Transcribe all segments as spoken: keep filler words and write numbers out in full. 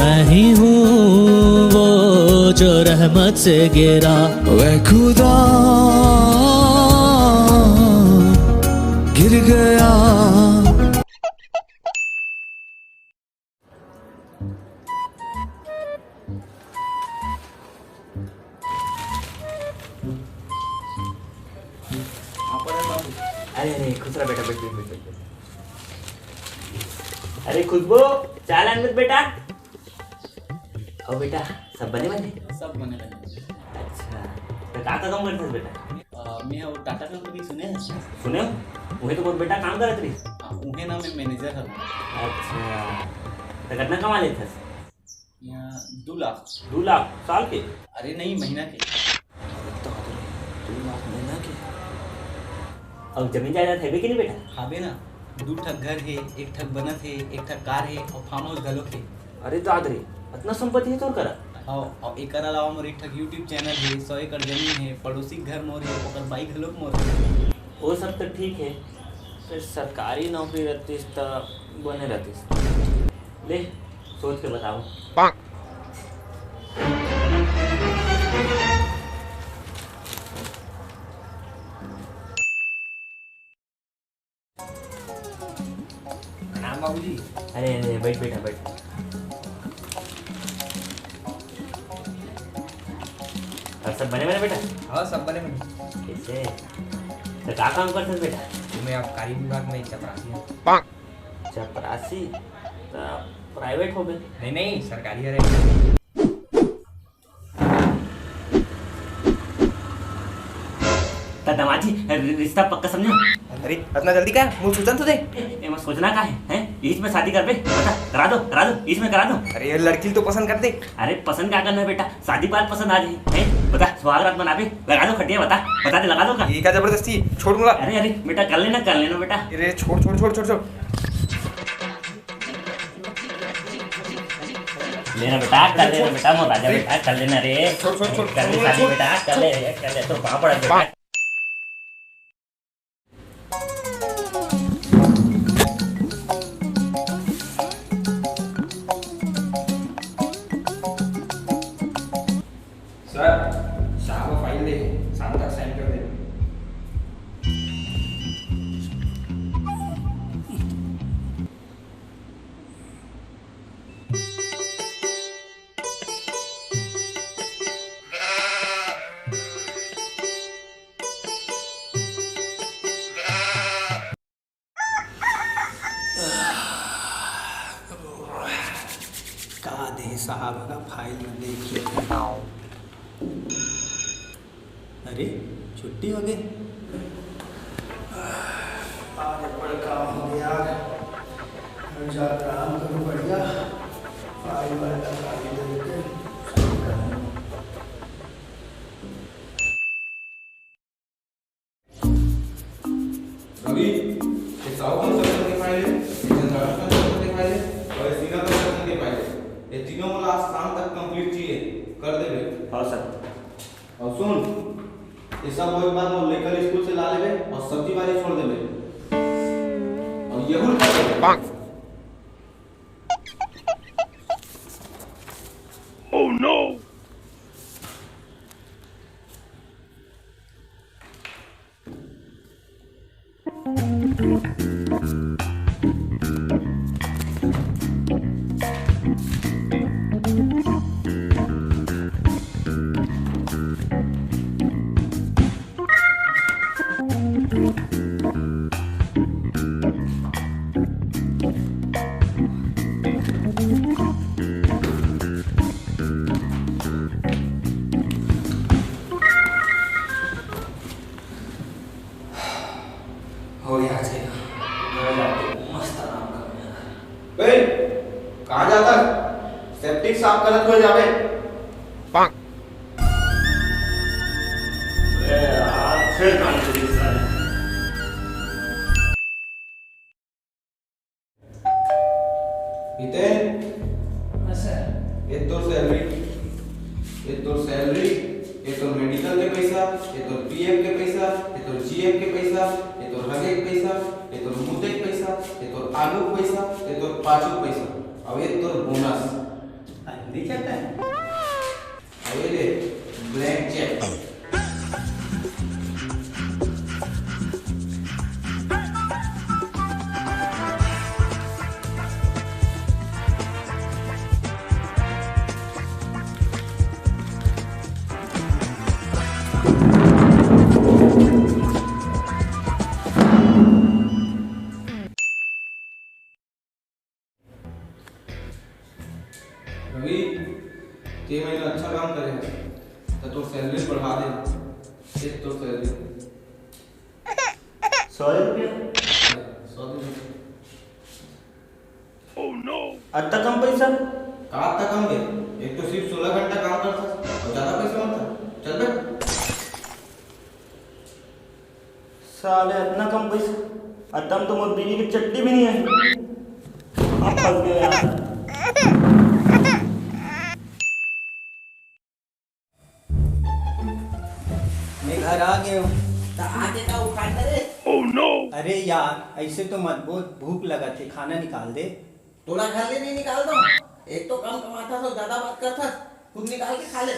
मैं ही हूँ वो जो रहमत से गिरा। वह खुदा गिर गया। अरे, अरे, खुश रह बेटा, बैठ, बैठ, बैठ, बैठ। अरे खुशबू, चाय लान मत बेटा। अउ बेटा, सब बने बने? सब बने बने। अच्छा, तो का का काम करथस बेटा? अ, मैं वो टाटा कंपनी सुने हस? सुने हो? वही तो बहुत बेटा काम करत रही। हाँ, उहे ना मैं मैनेजर हूँ। अच्छा, तो कितना कमा लेथस? यहाँ दो लाख। दो लाख साल के? अरे नहीं, महीना के। अरे तो दो लाख महीना के। अब जमीन जायदाद है भी कि नहीं बेटा? हाबे ना, दू ठक घर हे, एक ठक बनत हे, एक ठक कार हे और फार्म हाउस घलोक हे। अरे दाद रे, अतना संपत्ति हे तोर करा? हाँ, और एकर अलावा मोर एक ठक YouTube चैनल हे, सौ एकड़ जमीन हे, पड़ोसी के घर मोर हे, ओकर बाई घलोक मोर हे। वो सब तो ठीक है, फिर सरकारी नौकरी रहतीस त बने रहतीस। ले, सोच के बताओ। प्रणाम बाबूजी। अरे, अरे, बैठ बेटा, बैठ। और सब बने बने बेटा? हाँ, सब बने बने। कैसे? तो का काम करते बेटा? मैं आबकारी विभाग में चपरासी हूँ। चपरासी? तो प्राइवेट हो गए? नहीं, नहीं, सरकारी है रे। त दमाजी, रि-, रिश्ता पक्का समझो। अरे, इतना जल्दी का? मुझे सोचन तो दे। ए, एमा सोचना का है, हैं? इही में शादी करबे? बता, करा दो, करा दो, इही में करा दो। अरे, ये लड़की तो पसंद कर दे। अरे, पसंद का करना है बेटा? शादी बाद पसंद आ जाही, हैं? बता, सुहाग रात मनाबे? लगा दो खटिया, बता, बता दे, लगा दो का? ये का जबरदस्ती? छोड़ मुला। अरे, अरे, बेटा, कर लेना, कर लेना बेटा। अरे, छोड़, छोड़, छोड़, छोड़, छोड़। लेना बेटा, कर लेना बेटा, मोर राजा बेटा, कर लेना रे। छोड़, छोड़, छोड़, कर ले छोड़, शादी छोड़, बेटा, कर ले रे, कर ले, तो पाँव पड़ा बेटा। सर, साहब फाइल दे, शाम तक साइन कर दे। का दे साहब का फाइल में देख लेते हैं। अरे, छुट्टी हो गई। आज बड़ काम हो गया। घर जाकर आराम करो, बढ़िया। फाइल वाइल का काम देख के शाम का। रवि, ये साहू कंस्ट्रक्शन के फाइल है, ये चंद्राकर कंस्ट्रक्शन के फाइल है और ये सीना कंस्ट्रक्शन के फाइल है। ये तीनों मोला आज शाम तक कंप्लीट चाहिए, कर देबे। हाँ सर। और सुन, ये सब होए के बाद मोर लइका ल स्कूल से ला लेबे और सब्जी बारी छोड़ देबे। और यहू ल कर देबे। Oh no! हो यार, सही। घर जाके मस्त आराम करूँ यार। ए, कहाँ जाता है? सेप्टिक साफ करत हुए जाबे। ए यार, फिर काम शुरू साले। हितेन? हाँ सर। ये तोर सैलरी, ये तोर सैलरी, ये तोर मेडिकल के पैसा, ये तोर पीएफ के पैसा, ये तोर जीएफ के पैसा, ये तोर हगे के पैसा, ये तोर मुते के पैसा, ये तोर आगू के पैसा, ये तोर पाछू के पैसा, और ये तोर बोनस। नहीं चलता है। अरे ले, ब्लैंक चेक। रवि, ते महीना अच्छा काम करे हस, त तोर सैलरी बढ़ा दे। ये तोर सैलरी। सौ रुपया? सौ दे दे। अतना कम पैसा? का अतना कम बे? एक तो सिर्फ सोलह घंटा काम करथस अउ ज्यादा पैसा मांगथस। चल बे। साले, अतना कम पैसा? अतना म तो मोर बीवी के चड्डी भी नहीं है। अब फंस गए यार। मैं घर आ गया हूँ। त आके का उखाड़ ले रे? अरे यार, ऐसे तो मत बोल, भूख लगा थे, खाना निकाल दे। तोला घर ले नहीं निकाल दो। एक तो कम कमाथस अउ ज्यादा बात करथस, खुद निकाल के खा ले।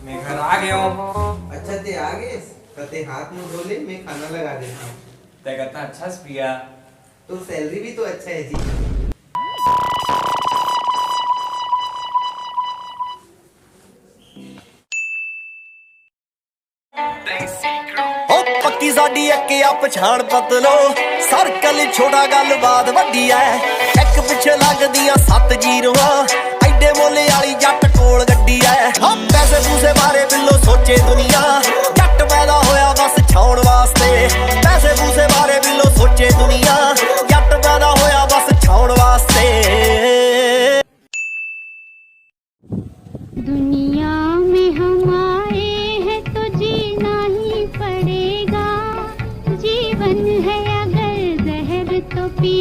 मैं घर आ गया हूँ। अच्छा, ते आ गए? त ते हाथ मुंह धो ले, मैं खाना लगा देता हूँ। ते कहता अच्छा से पिया। तो सैलरी भी तो अच्छा है जी। ਓ ਪੱਕੀ ਸਾਡੀ ਇੱਕ ਆ ਪਛਾਣ ਪਤਲੋ, ਸਰਕਲ ਛੋਟਾ ਗੱਲਬਾਤ ਵੱਡੀ ਐ, ਇੱਕ ਪਿੱਛੇ ਲੱਗਦੀਆਂ ਸੱਤ ਜੀਰੋਆਂ, ਐਡੇ ਮੁੱਲ ਵਾਲੀ ਜੱਟ ਕੋਲ ਗੱਡੀ ਐ। ਹਾਂ, ਪੈਸੇ ਪੂਸੇ ਬਾਰੇ ਬਿੱਲੋ ਸੋਚੇ ਦੁਨੀਆ, ਜੱਟ ਪੈਦਾ ਹੋਇਆ ਬਸ ਛਾਉਣ ਵਾਸਤੇ, ਪੈਸੇ ਪੂਸੇ ਬਾਰੇ ਬਿੱਲੋ ਸੋਚੇ ਦੁਨੀਆ, ਜੱਟ ਪੈਦਾ ਹੋਇਆ ਬਸ ਛਾਉਣ ਵਾਸਤੇ। दुनिया में हम आए हैं तो जीना ही पड़ेगा। जीवन है अगर जहर तो पी